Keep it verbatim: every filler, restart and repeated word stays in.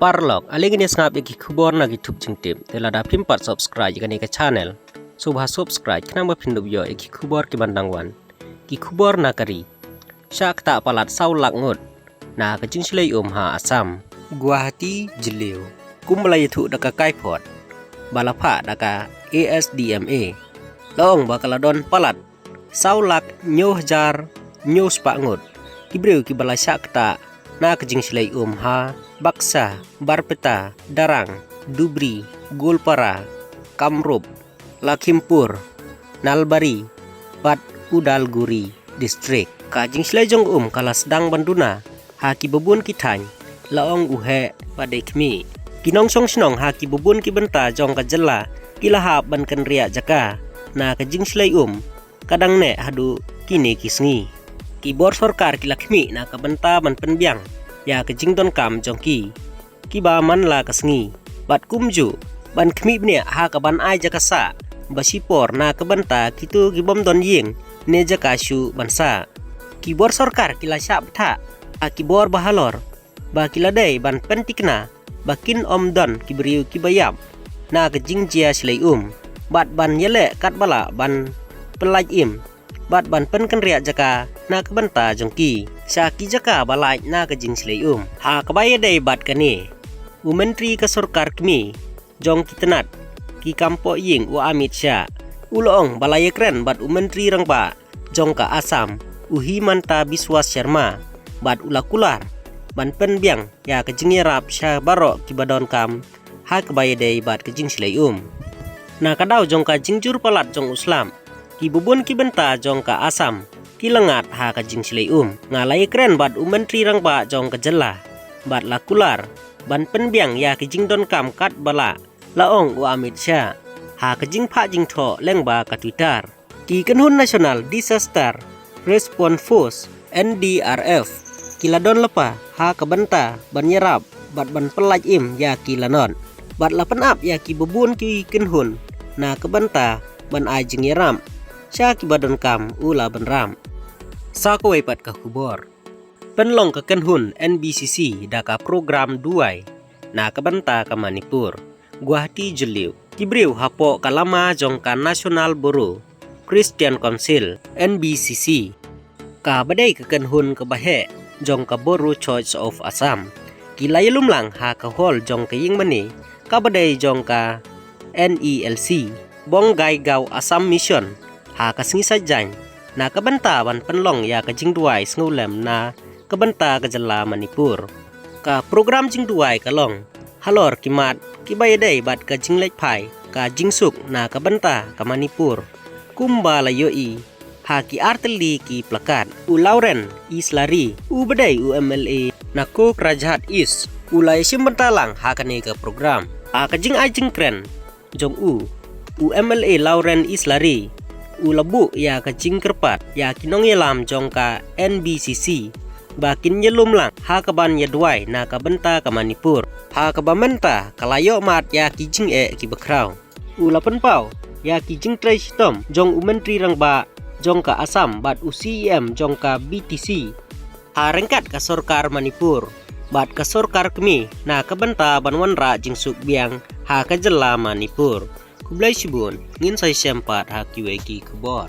Paralok, ale ngin ïa sngap ïa ki khubor na ki thup jingtip. Te lada phim pat subscribe ïa kane ka channel, sngewbha subscribe khnang ba phin dup ïoh ïa ki khubor ki ban dang wan. Ki khubor na ka ri. Shah ktah palat saw lak ngut na ka jingshlei um ha Assam. Guwahati Jylliew. Kum ba la ïathuh da ka KIFOT ba la phah da ka A S D M A, la ong ba ka la don palat saw lak hynñiew hajar hynñiew spah ngut ki briew ki ba la shah ktah na ka jingshlei um ha Baksa, Barpeta, Darrang, Dhubri, Goalpara, Kamrup, Lakhimpur, Nalbari bad Udalguri District. Ka jingshlei jong um ka la sdang ban duna ha ki babun ki thaiñ, la ong u heh ba dei khmih. Ki nongshong shnong ha ki babun ki bynta jong ka jylla ki la hap ban kynriah jaka na ka jingshlei um ka dang neh haduh kine ki sngi. Ki bor sorkar ki la khmih na ka bynta ban pynbiang ïa ka jingdonkam jong ki ki ba man la ka sngi, bad kumjuh ban khmih bniah ha ka ban ai jaka sah ba shipor na ka bynta kito ki bym don ïing ne jaka shuh ban sah. Ki bor sorkar ki la shah bthah ha ki bor ba halor ba ki la dei ban pynthikna ba kin ym don ki briew ki ba ïap na ka jingjia shlei um, bad ban ïaleh katba lah ban pynlait im bad ban pynkynriah jaka na ka bynta jong ki sha ki jaka ba lait na ka jingshlei um. Ha kaba ïadei bad kane, u Myntri ka sorkar kmie jong ki tnat ki kam pohïing, u Amit Shah, u la ong ba la ïakren bad u Myntri Rangbah jong ka Assam, u Himanta Biswa Sharma, bad u la kular ban pynbiang ïa ka jingïarap sha baroh ki ba donkam ha kaba ïadei bad ka jingshlei um. Na ka daw jong ka jingjur palat jong u slap, ki babun ki bynta jong ka Assam ki la ngat ha ka jingshlei um. Nga la ïakren bad u Myntri Rangbah jong ka jylla bad la kular ban pynbiang ïa ki jingdonkam katba lah, la ong u Amit Shah ha ka jingphah jingthoh lyngba ka Twitter. Ki kynhun National Disaster Response Force, N D R F, ki la don lypa ha ka bynta ban ïarap bad ban pynlait im ïa ki lanot, bad la pynap ïa ki babun ki kynhun na ka bynta ban ai jingïarap sha ki ba donkam, u la bynrap. Sa kawei pat ka khubor. Pynlong ka kynhun N B C C da ka program duwai na ka bynta ka Manipur. Guwahati Jylliew. Ki briew hapoh ka lama jong ka National Boru Christian Council, N B C C, kaba dei ka kynhun kaba heh jong ka Boru Church of Assam, ki la ïalum lang ha ka hall jong ka ïingmane kaba dei jong ka N E L C, Bongaigaon Assam Mission, ha ka sngi Saitjaiñ, na ka bynta ban pynlong ïa ka jingduwai sngewlem na ka bynta ka jylla Manipur. Ka program jingduwai ka long halor ki mat ki ba ïadei bad ka jingleit phai ka jingsuk na ka bynta ka Manipur, kumba la ïohi ha ki artylli ki plakat. U Lawrence Islari, u ba dei u M L A na Kokrajhar East, u la ïashim bynta lang ha kane ka program. Ha ka jingai jingkren jong u, u M L A Lawrence Islari, u la buh ïa ka jingkyrpad ïa ki nongïalam jong ka N B C C ba kin ïalum lang ha ka ban ïaduwai na ka bynta ka Manipur, ha kaba mynta ka la ïoh mad ïa ki jingeh ki bakhraw. U la pynpaw ïa ki jingtrei shitom jong u Myntri Rangbah jong ka Assam bad u C E M jong ka B T C ha ryngkat ka sorkar Manipur bad ka sorkar kmie na ka bynta ban wanrah jingsuk biang ha ka jylla Manipur. Khublei shibun, ngin sa ïashem pat ha kiwei ki khubor.